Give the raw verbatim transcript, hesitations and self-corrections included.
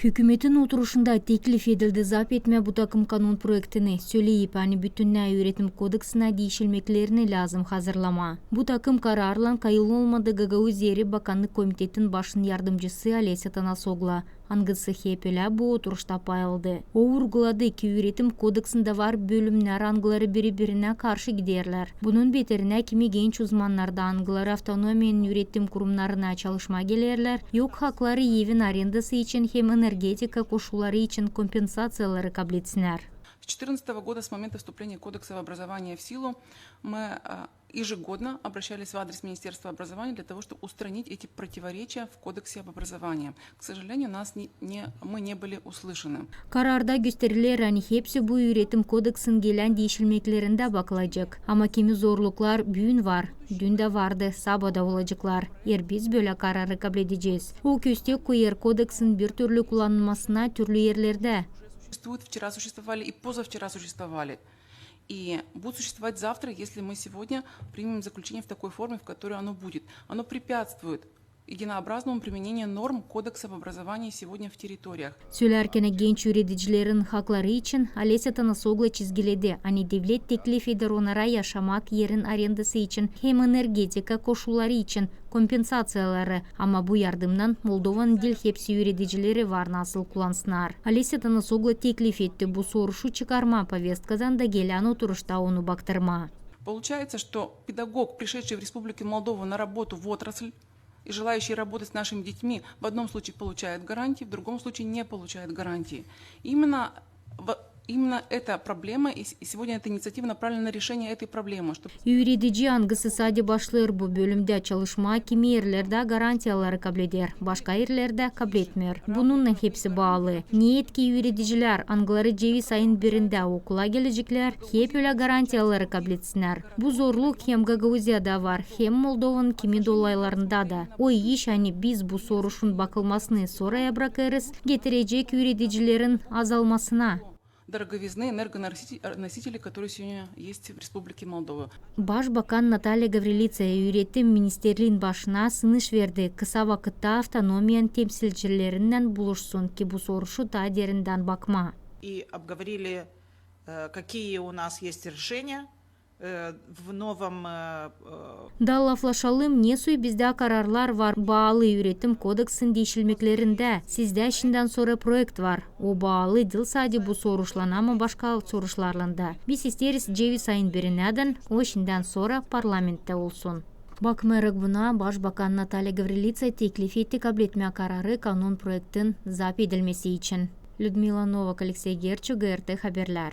Hükümetin oturuşunda teklif edildi zap etmää bu takım kanon proektini, söleyip, ani bütünnä üüretim kodeksinä diişilmeklerini lääzım hazırlamaa. Bu takım kararlan kayıl olmadı Gagauziyeri Bakannık komitetin başın yardımcısı Olesya Tanasoglu, angısı hep ölä bu oturuşta pay aldı. O urguladı, ki üüretim kodeksindä var bölümnär, angıları biri-birinä karşı giderlär. Bunun beterinä, kimi genç uzmannarda, angıları avtonomiyanın üüretim kurumnarına çalışmaa gelerlär, yok hakları evin arendası için hem energetika koşulları için kompensaţiyaları kabletsinnär. С четырнадцатого года, с момента вступления Кодекса об образовании в силу, мы, а, ежегодно обращались в адрес Министерства образования для того, чтобы устранить эти противоречия в Кодексе об образовании. К сожалению, нас не, не, мы не были услышаны. Kararda gösteriler, ani hepsi bu üüretim kodeksin gelän diişilmeklerindä bakılacek. Ama kimi zorluklar büün var, dün dä vardı, sabaa da olaceklar, eer biz bölä kararı kabledecez. O köstek koyêr kodeksin bir türlü kullanılmasına türlü erlerdä. Существуют, вчера существовали и позавчера существовали. И будут существовать завтра, если мы сегодня примем заключение в такой форме, в которой оно будет. Оно препятствует единообразному применению норм Кодекса об образовании сегодня в территориях. Sölärkenä genç üüredicilerin hakları için, Olesya Tanasoglu çizgiledi, ani devlet teklif eder onnara yaşamak erin arendası için hem energetika koşulları için kompensaţiyaları, ama bu yardımnan Moldovanın diil hepsi üüredicileri var nasıl kullansınnar. Olesya Tanasoglu teklif etti bu soruşu çıkarmaa poveskadan da gelän oturuşta onu baktırmaa. Получается, что педагог, пришедший в Республику Молдову на работу в отрасль, и желающий работать с нашими детьми, в одном случае получает гарантии, в другом случае не получает гарантии. Именно в-, именно эта проблема, и с-, и сегодня эта инициатива направлена на решение этой проблемы, чтобы... Üüredici, angısı sade başlêêr bu bölümdä çalışmaa, kimi erlerdä garantiyaları kableder, başka erlerdä kabletmeer. Bununnan hepsi baalı. Ne etki üüredicilär, angıları ceviz ayın birindä okula geleceklär, hep ölä garantiyaları kabletsinnär. Bu zorluk hem Gagauziyada var, hem Moldovanın kimi dolaylarında da. O iş, ani biz bu soruşun bakılmasını soraya brakêrız, getirecek üüredicilerin azalmasına. Дороговизны энергоносителей, носителей, которые сегодня есть в Республике Молдова. Başbakan Natalya Gavrilitsa üüretim ministerliin başına sınış verdi, kısa vakıtta avtonomiyanın temsilcilerinnän buluşsun, ki bu soruşu taa derindän bakmaa. И обговорили, э, какие у нас есть решения, э, в новом, э, э, Da laflaşalım, nesoy bizdä kararlar var baalı üüretim kodeksin diişilmeklerindä. Sizdä şindän sora proekt var. O baalı diil sade bu soruşlan, ama başka soruşlarlan da. Biz isteeriz ceviz ayın birinädän, o şindän sora parlamenttä olsun. Bakmayararak buna, başbakan Natalya Gavrilitsa teklif etti kabletmää kararı kanon proektin zap edilmesi için. Lüdmila Novak, Aleksey Gerçu, GRT Haberlär.